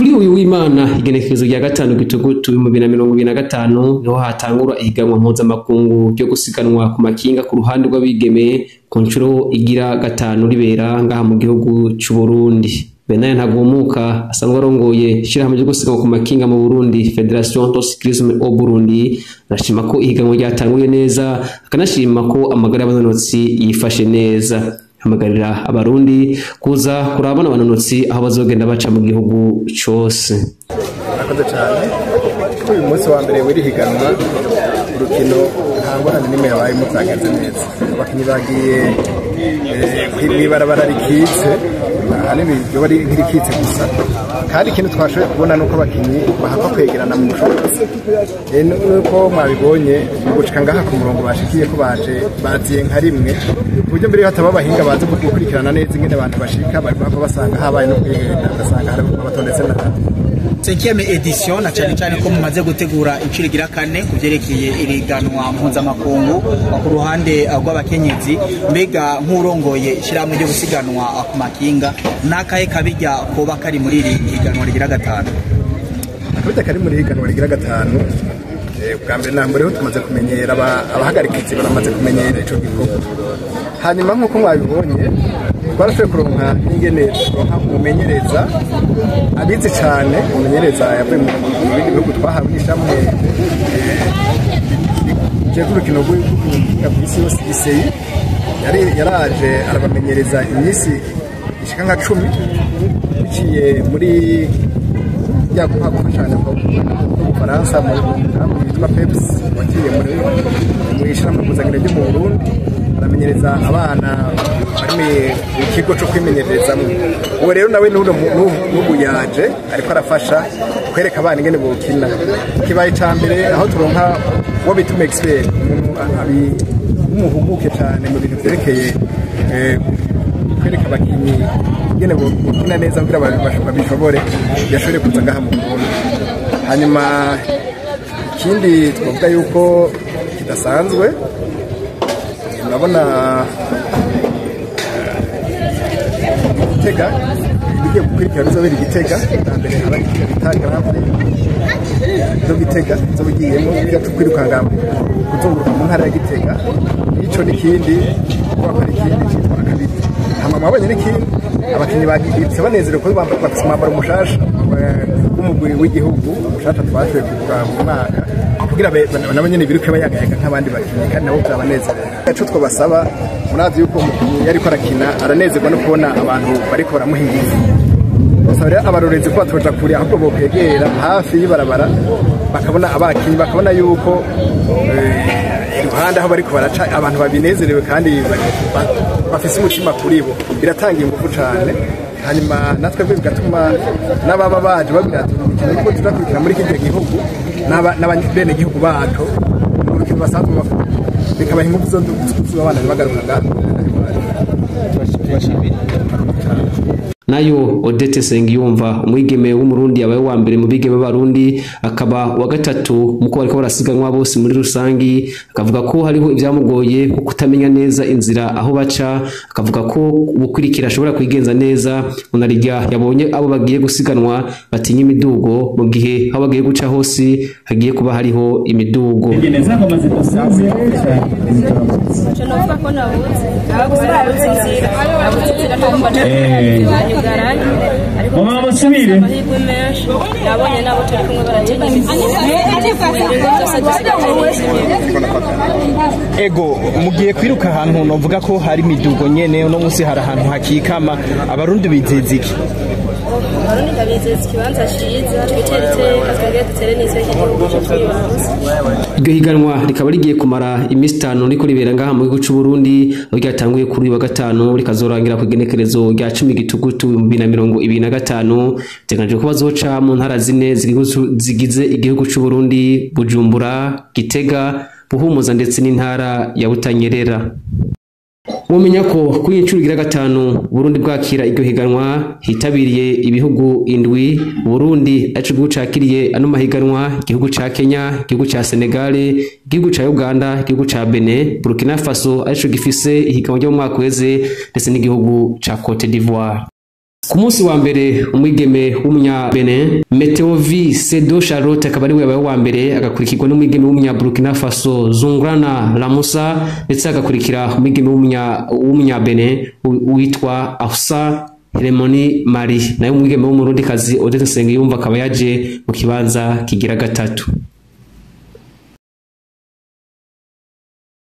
Kuri uyu w'Imana igenekerezo rya 5 Gitugutu 2025 niho hatangura ihiganwa mpuzamakungu ryo gusiganwa ku makinga ku ruhande rw'abigeme ku nshuro igira 5 ribera ngaha mu gihugu c'u Burundi. Benaya Ntagumuka asanzwe arongoye ishirahamwe ryo gusiganwa ku makinga mu Burundi, Fédération de Cyclisme au Burundi, arashima ko ihiganwa ryatanguye neza, akanashima ko amagara y'abanonotsi yifashe neza. Hamagarira abarundi kuza kurabana abanonotsi aho bazogenda baca mu gihugu cose. Murakoze cyane. Uyu munsi wa mbere w'iri higanwa, urukino nta ngorane n'imwe yabayemo, byagenze neza. Abakinyi bagiye mw'ibarabara rikitse, ahanini ryoba ari nk'irikitse gusa, kandi ikintu twashoboye kubona nuko abakinyi bahakwa kwegerana mu bushobozi. Nuko mwabibonye mu gushika ngaha ku murongo bashikiye ko baje baziye nka rimwe, ku buryo mbere hataba abahinga bazi gukurikirana neza ingene abantu bashika, bari guhava basanga habaye no kwihenda, ugasanga hari abatondetse nabi. Cinquième édition, na cyane cyane ko mumaze gutegura inshuro igira kane ku byerekeye iriganwa mpuzamakungu ku ruhande rw'abakenyezi, mbega nk'urongoye ishyirahamwe ryo gusiganwa ku makinga, n'akahe kabirya koba kari muri iri higanwa rigira 5? Akabirya kari muri higanwa rigira 5, bwa mbere na mbere ho tumaze kumenyera abahagarikizi baramaze kumenyera ico gikorwa. Hanyuma nk'uko mwabibonye twarashoboye kuronka n'ingene turonka umumenyereza abizi cane, umumenyereza yavuye mu bindi bihugu twahawe n'ishamwe rijejwe urukino rw'ubuhinga kw'isi yose ICI, yaraje arabamenyereza iminsi ishika nka 10 biciye muri ya guha gufashanya n'Ubufaransa mu mugambi witwa PEPS waciye mu ishirahamwe mpuzangiro ryo mu Burundi, aramenyereza abana bari mu kigo co kwimenyerezamwo. Uwo rero nawe n'ubu yaje ariko arafasha kwereka abana ingene bokina. Kibaye ca mbere aho turonka uwo bita umu expert, umuntu w'umuhuguke cane mu bintu vyerekeye kwereka abakinyi ingene bokina neza kugira babishobore, yashobore kuza ngaha mu Burundi. Hanyuma ikindi twavuga yuko kidasanzwe, murabona Gitega bigiye gukurikira bizobera i Gitega, bwa mbere haba bita Grand Prix zo Gitega zobigiyemo biga kwirukanga kuzunguruka mu ntara ya Gitega. Ico n'ikindi bakora ikindi citwa akabiri. Hama mwabonye n'ikindi abakinyi bagiye banezerewe ko bafise umwambaro mushasha w'umugwi w'igihugu mushasha twashoboye kugura mu mwaka, kugira nabo nyene biruke bayagayaga nk'abandi bakinyi, kandi nabo vyabanezerera. Ico twobasaba, murazi yuko umukinyi yariko arakina aranezerwa no kubona abantu bariko baramuha ingufu. Basaba rero abarorezi ko batoja kure, ahubwo bokwegera hafi y'ibarabara bakabona abakinyi, bakabona yuko iruhande aho bariko baraca abantu babinezerewe kandi bafise umutima kuri bo, biratanga ingufu cane. Hanyuma natwe bigatuma n'ababa baje babiratura imikino kuko turakurikira muri kirya gihugu n'abene gihugu bacu mu rukino basanzwe bakora, bikabaha ingufu zo abana bagaruka ngaha. Nayo Odette Sengiyumva, umwigeme w'umurundi yabaye wa mbere mu bigeme b'abarundi, akaba wa gatatu muko bariko barasiganwa bose muri rusangi, akavuga ko hariho ivyamugoye ko kutamenya neza inzira aho baca, akavuga ko ubukurikira ashobora kwigenza neza unarirya yabonye abo bagiye gusiganwa batinya imidugo, mu gihe aho bagiye guca hose hagiye kuba hariho imidugo. Mama musubire nabonye nabo turi kumwe baratinya ego mugiye kwiruka ahantu novuga ko hari imidugo nyene, uno munsi hari ahantu hakikama abarundi bizeza iki? Abarundi ndabizeza ikibanza ciza, twitere iteka twongere dutere n'iteka igihugu c'ibanze. Iryo higanwa rikaba rigiye kumara iminsi 5 riko ribera ngaha mu gihugu c'u Burundi, aho ryatanguye kuri uyu wa 5 rikazorangira ku igenekerezo rya 10 Gitugutu 2025. Biteganijwe ko bazoca mu ntara zine zigize igihugu c'u Burundi: Bujumbura, Gitega, Buhumuza ndetse n'intara ya Butanyerera. Mumenya ko kuri inshuro igira 5 Burundi bwakira iryo higanwa hitabiriye ibihugu 7. Burundi arico gihugu cakiriye ano mahiganwa: igihugu ca Kenya, igihugu ca Senegal, igihugu ca Uganda, igihugu ca Benin, Burkina Faso arico gifise ihiganwa ryo mu mwaka uheze, ndetse n'igihugu ca Cote d'Ivoire. Ku munsi wa mbere, umwigeme w'umunya Benin Meteovi Sedo Charlotte akaba ariwe yabaye uwa mbere, agakurikirwa n'umwigeme w'umunya Burkina Faso Zungrana Lamusa, ndetse agakurikira umwigeme w'umunya Benin witwa Afsa Heremoni Marie. Nayo umwigeme w'umurundikazi Odette Nsengiyumva akaba yaje mu kibanza kigira gatatu.